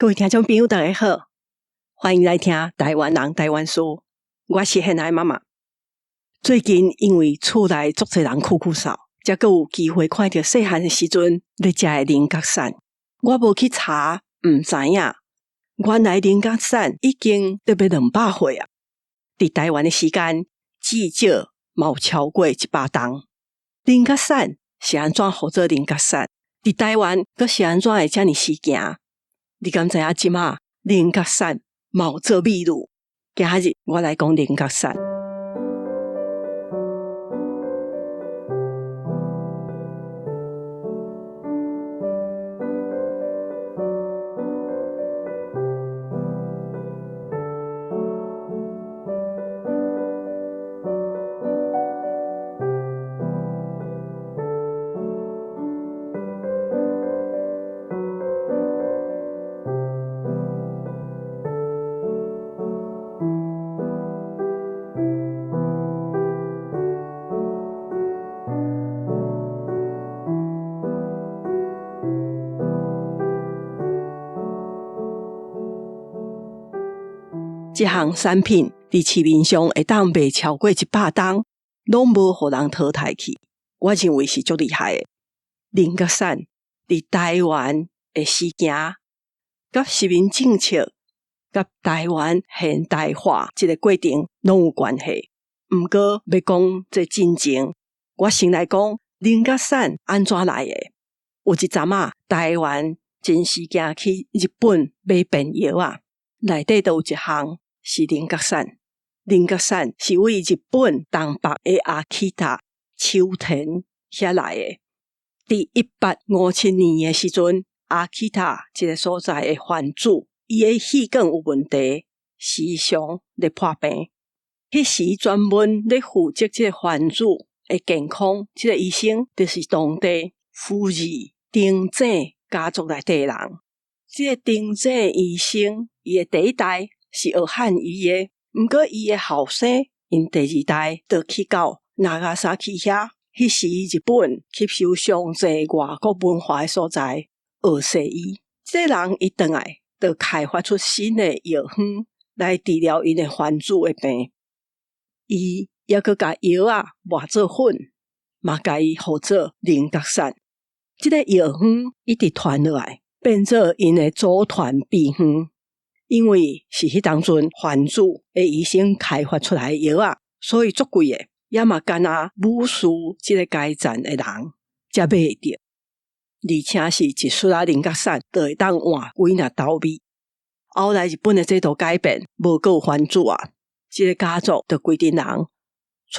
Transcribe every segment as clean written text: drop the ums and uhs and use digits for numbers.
各位聽眾朋友，大家好，歡迎來聽台灣人台灣事。我是現在媽媽。最近因為厝內足濟人咳咳嗽，才閣有機會看著細漢時陣咧食的龍角散。我無去查，毋知影，原來龍角散已經欲200歲啊！佇台灣的時間至少嘛有超過100冬。龍角散是按怎號做龍角散？佇台灣閣是按怎會遮爾時行？你敢知影這馬龍角散嘛有做秘魯？今仔日我來講龍角散。這項產品佇市面上會當賣超過100冬，攏無予人淘汰去。我認為是足厲害的。龍角散佇台灣的時行，佮殖民政策，佮台灣現代化這个過程攏有關係。毋過欲講這進前，我先來講龍角散按怎來的。有一陣仔，台灣真時行去日本買便藥仔，內底就有一項是龍角散。龍角散是為日本東北的阿基塔秋田遐來的。佇1857年的時陣，阿基塔這个所在的藩主，伊的血管有問題，時常咧破病。彼時專門咧負責這個藩主的健康，這个醫生就是當地富士町井家族內底的人。這个町井醫生，伊的第一代是學漢醫的，毋過伊的後生，𪜶第二代就去到那伽薩奇遐。彼時日本吸收上濟外國文化的所在，學西醫。這个人伊轉來，就開發出新的藥方來治療𪜶的藩主的病。伊猶閣共藥仔磨做粉，嘛共伊號做龍角散。這个藥方一直傳落來，變做𪜶的祖傳秘方。因為是彼當陣藩主的醫生開發出來的藥仔，所以足貴的，也嘛干焦武士這个階層的人才買會著。而且是一束仔龍角散就會當換幾領斗米。後來日本的制度改變，無閣有藩主啊，這个家族就規陣人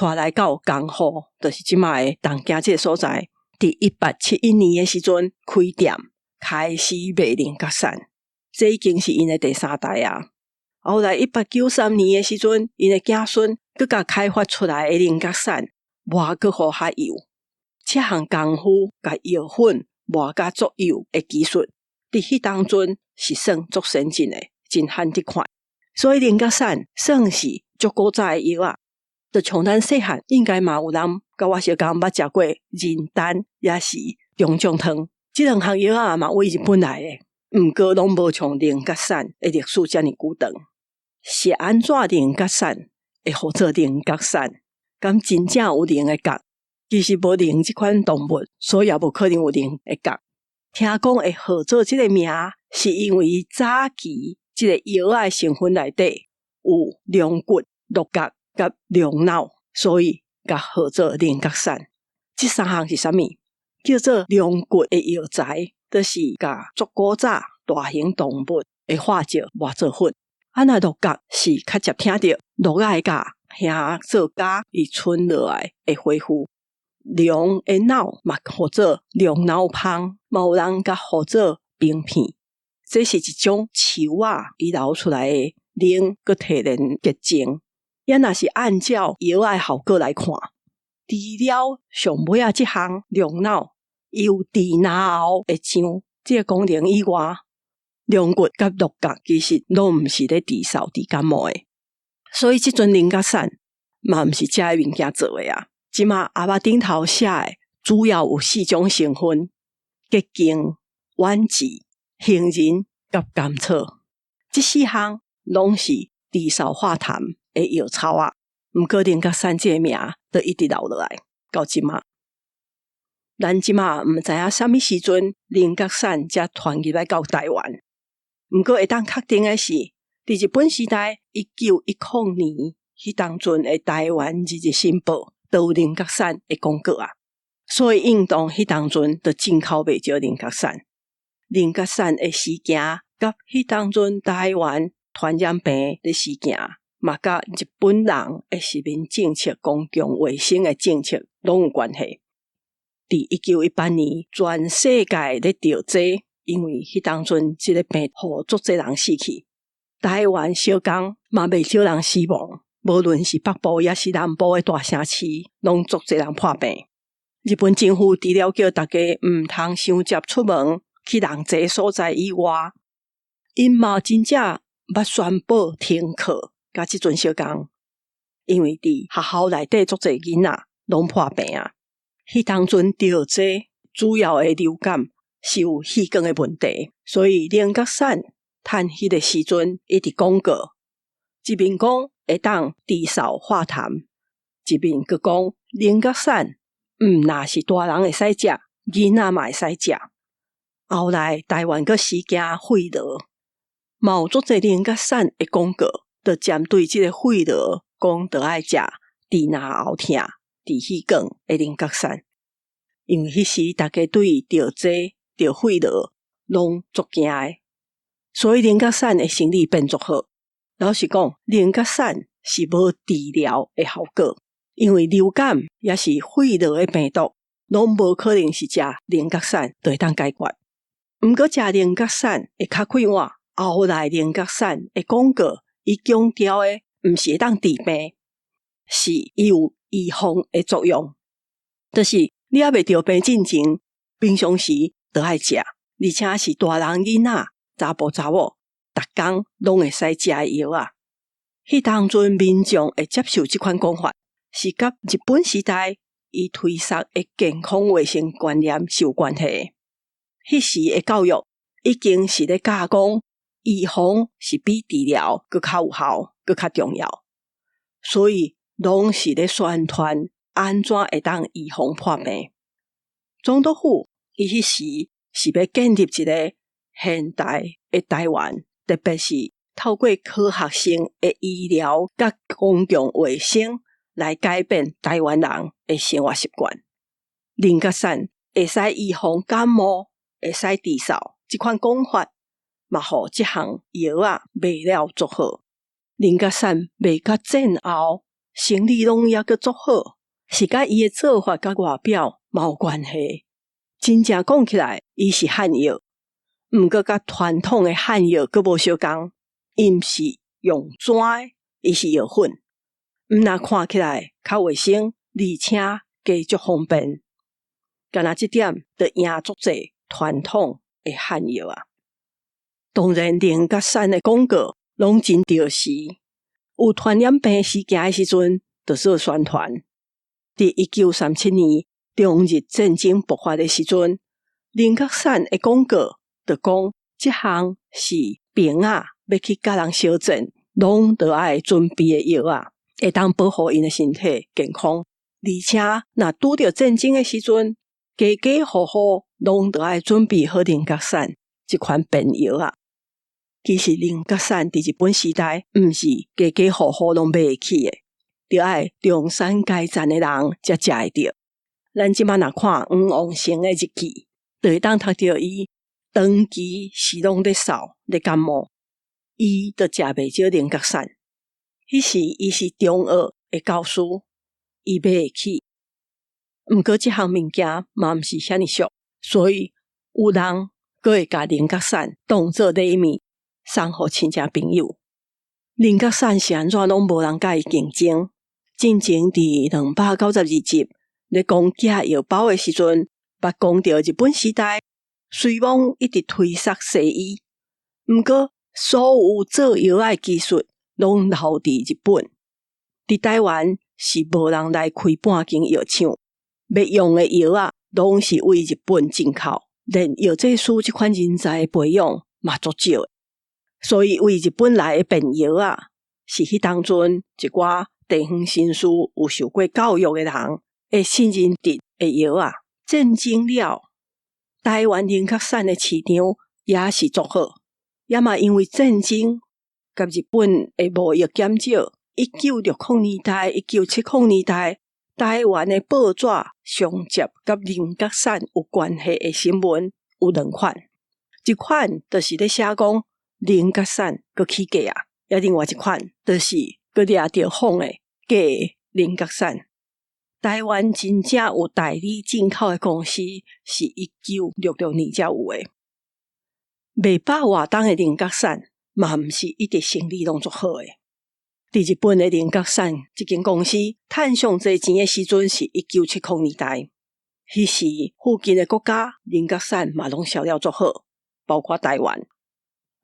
帶來到江戶，就是這馬的東京這个所在。佇1871年的時陣開店，開始賣龍角散。這已經是𪜶的第三代啊。後來1893年的時陣，𪜶的子孫閣共開發出來的龍角散磨閣予較幼。這項功夫共藥粉磨甲足幼的技術，佇彼當陣是算足先進的，真罕得看。所以龍角散算是足古早的藥仔。就像咱細漢，應該嘛有人佮我相仝捌食過仁丹，抑是中將湯，這兩項藥仔嘛為日本來的。毋過攏無像龍角散的歷史遮爾久長。是按怎龍角散會號做龍角散？敢真正有龍的角？其實無龍這款動物，所以也無可能有龍的角。聽講會號做這个名，是因為早期這个藥仔的成分內底有龍骨、鹿角佮龍腦，所以共號做龍角散。這三項是啥物？叫做龍骨的藥材。就是共足古早大型動物的化石磨做粉。啊，若鹿角是較捷聽著鹿仔的角，瓦做膠伊伸落來會恢復。龍的腦嘛號做龍腦芳，嘛有人共號做冰片。這是一種樹仔伊流出來的冷閣提煉結晶。也若是按照藥仔的效果來看，除了上尾仔這項龍腦。伊有治嚨喉會脹這个功能以外，龍骨佮鹿角其實攏毋是咧治嗽、治感冒的，所以這陣龍角散嘛毋是這个物件做的啊。這馬盒仔頂頭寫的主要有四種成分：桔梗、遠志、杏仁佮甘草，這四項攏是治嗽化痰的藥草仔。毋過龍角散這个名就一直留落來到這馬。咱這馬毋知影啥物時陣龍角散才傳入來到台灣。毋過會當確定的是，佇日本時代1910年彼當陣的台灣日日新報都有龍角散的廣告啊，所以應當彼當陣就進口袂少龍角散。龍角散的事件，佮彼當陣台灣傳染病的事件，嘛佮日本人的殖民政策、公共衛生的政策攏有關係。佇1918年，全世界咧著災，因為彼當陣這个病予足濟人死去，台灣小港嘛袂少人死亡，無論是北部抑是南部的大城市，攏足濟人破病。日本政府除了叫大家毋通傷捷出門去人濟所在以外，𪜶嘛真正捌宣布停課，佮這陣小工，因為佇學校內底足濟囡仔攏破病啊。彼當陣著災主要的流感是有氣管的問題，所以龍角散趁彼个時陣一直廣告，一面講會當治嗽化痰，一面閣講龍角散毋但是大人會使食，囡仔嘛會使食。後來台灣閣時行肺癆，嘛有足濟龍角散的廣告，就針對這个肺癆講，著愛食治嚨喉疼、治氣管的龍角散，因為彼時大家對著災、著肺癆攏足驚的，所以龍角散的生理變足好。老實講，龍角散是無治療的效果，因為流感抑是肺癆的病毒，攏無可能是食龍角散就會當解決。毋過食龍角散會較快活。後來龍角散的廣告，伊強調的毋是會當治病，是伊有預防的作用，就是你猶未著病進前，平常時就愛食，而且是大人囡仔、查埔查某，逐工攏會使食的藥仔。彼當陣民眾會接受這款講法，是佮日本時代伊推捒的健康衛生觀念是有關係的。彼時的教育已經是咧教講，預防是比治療閣較有效、閣較重要，所以攏是咧宣傳按怎會當預防破病。總督府伊彼時是欲建立一个現代的台灣，特別是透過科學性的醫療佮公共衛生來改變台灣人的生活習慣。龍角散會使預防感冒，會使治嗽，這款講法嘛，予這項藥仔賣了足好。龍角散賣甲戰後，生理攏猶閣足好，是佮伊的做法佮外表嘛有關係。真正講起來，伊是漢藥，毋過佮傳統的漢藥閣無相仝，伊毋是用磚的，伊是藥粉，毋但看起來較衛生，而且加足方便。敢若這點就贏足濟傳統的漢藥啊！當然，龍角散的廣告攏真著時，有傳染病事件的時陣，就做宣傳。佇1937年中日戰爭爆發的時陣，龍角散的廣告就講，這項是兵仔欲去佮人相戰，攏著愛準備的藥仔，會當保護𪜶的身體健康。而且，若拄著戰爭的時陣，家家戶戶攏著愛準備好龍角散這款便藥仔。其實龍角散佇日本時代，毋是家家戶戶攏買會起的，著愛中產階層的人才食會著。咱這馬若看黃旺盛的日記，就會當讀著伊長期是攏咧嗽咧感冒，伊就食袂少龍角散。彼時伊是中學的教師，伊買會起。毋過這項物件嘛毋是遐爾俗，所以有人閣會共龍角散當做禮物送予親戚朋友。龍角散是按怎攏無人佮伊競爭。進前佇292集咧講寄藥包的時陣，捌講著日本時代雖罔一直推捒西醫，毋過所有做藥仔的技術攏留佇日本。佇台灣是無人來開半間藥廠，欲用的藥仔攏是對日本進口，連藥劑師這款人才的培養，嘛足少。所以對日本來的便藥仔，是彼當陣一寡地方紳士有受過教育的人會信任得的藥仔。戰爭了，台灣龍角散的市場也是足好，也嘛因為戰爭佮日本的貿易減少，1960年代、1970年代，台灣的報紙上接佮龍角散有關係的新聞有兩款，一款就是咧寫講龍角散閣起價啊，抑另外一款就是閣掠著仿的假龍角散。台灣真正有代理進口的公司是1966年才有的。賣百外冬的龍角散嘛，毋是一直生理攏足好的。佇日本的龍角散這間公司趁上濟錢的時陣是1970年代，彼時附近的國家龍角散嘛攏銷了足好，包括台灣。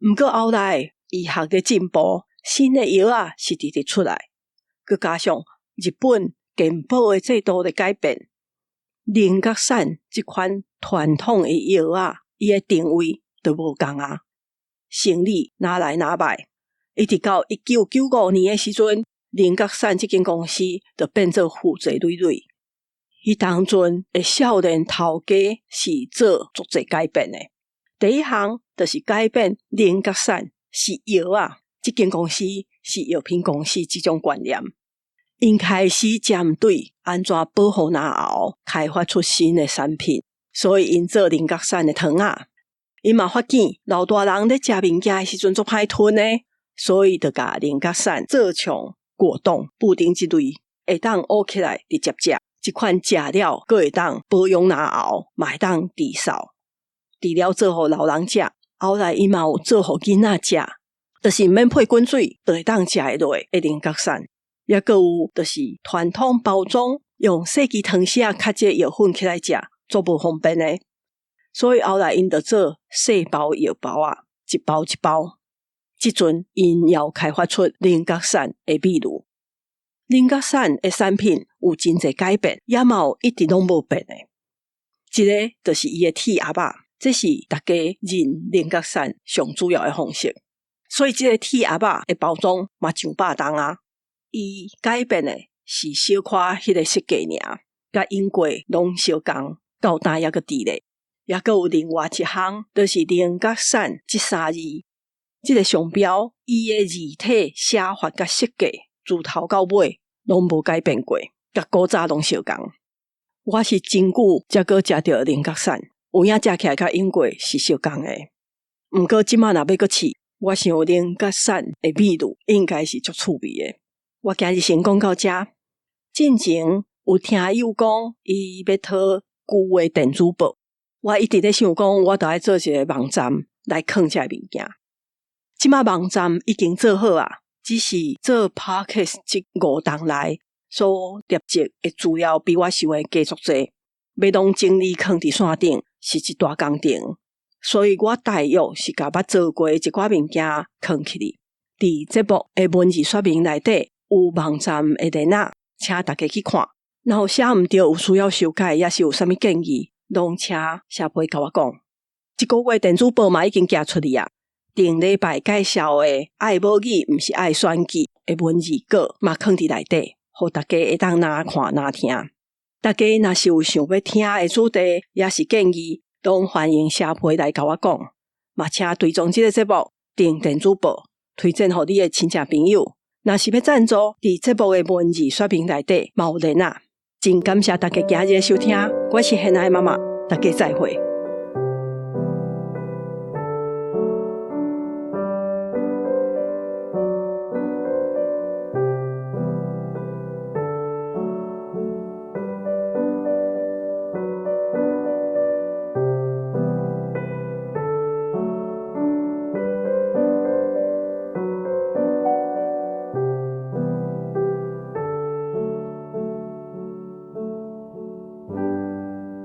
毋過後來醫學的進步，新的藥仔是直直出來，閣加上日本健保的制度的改變，龍角散這款傳統的藥仔，伊的定位就無仝啊，生理愈來愈䆀，一直到1995年的時陣，龍角散這間公司就變做負債累累。彼當陣的少年頭家是做足濟改變的。第一項就是改變龍角散是藥仔，這間公司是藥品公司這種觀念。𪜶開始針對按怎保護咽喉，開發出新的產品，所以𪜶做龍角散的糖仔。𪜶嘛發現老大人咧食物件的時陣足歹吞的，所以就共龍角散做像果凍、布丁這類，會當挖起來直接食。這款食了，閣會當保養咽喉，嘛會當治嗽。除了做予老人食，後來𪜶嘛有做予囡仔食，就是毋免配滾水，就會當食會落的龍角散。抑閣有就是傳統包裝，用細支湯匙仔敲這藥粉起來食，足無方便的。所以後來𪜶就做細包藥包仔，一包一包。這陣𪜶又開發出龍角散的秘魯。龍角散的產品有真濟改變，也嘛有一直攏無變的。一个就是伊的鐵盒仔，這是大家認龍角散上主要的方式。所以這個鐵盒仔的包裝嘛上百冬啊。伊改變的是小可彼个設計爾，佮英國攏相仝，到今猶閣佇咧。抑閣有另外一項，就是龍角散這三字，這个商標，伊的字體寫法佮設計，自頭到尾攏無改變過，佮古早攏相仝。我是真久才閣食著龍角散，有影食起來佮英國是相仝的。毋過這馬若欲閣試，我想龍角散的味道應該是足趣味的。我今日先講到遮。進前有聽友講，伊欲討舊的電子報，我一直咧想講，我著愛做一个網站來囥這个物件。這馬網站已經做好啊，只是做 Podcast 這5冬來所疊積的資料比我想的加足濟，欲攏整理囥佇線頂是一大工程，所以我大約是共捌做過的一寡物件囥起來。佇節目的文字說明內底有網站的連結，請大家去看。若有寫毋對，有需要修改，抑是有啥物建議，攏請寫批共我講。這個月電子報嘛已經寄出去啊。頂禮拜介紹的愛母語毋是愛選舉的文字稿嘛，囥佇內底，予大家會當若看若聽。大家若是有想欲聽的主題，抑是建議，攏歡迎寫批來共我講。嘛，請追蹤這個節目，訂電子報，推薦予你的親戚朋友。若是欲贊助，佇節目的文字說明內底嘛有連結。真感謝大家今日的收聽，我是現愛媽媽，大家再會。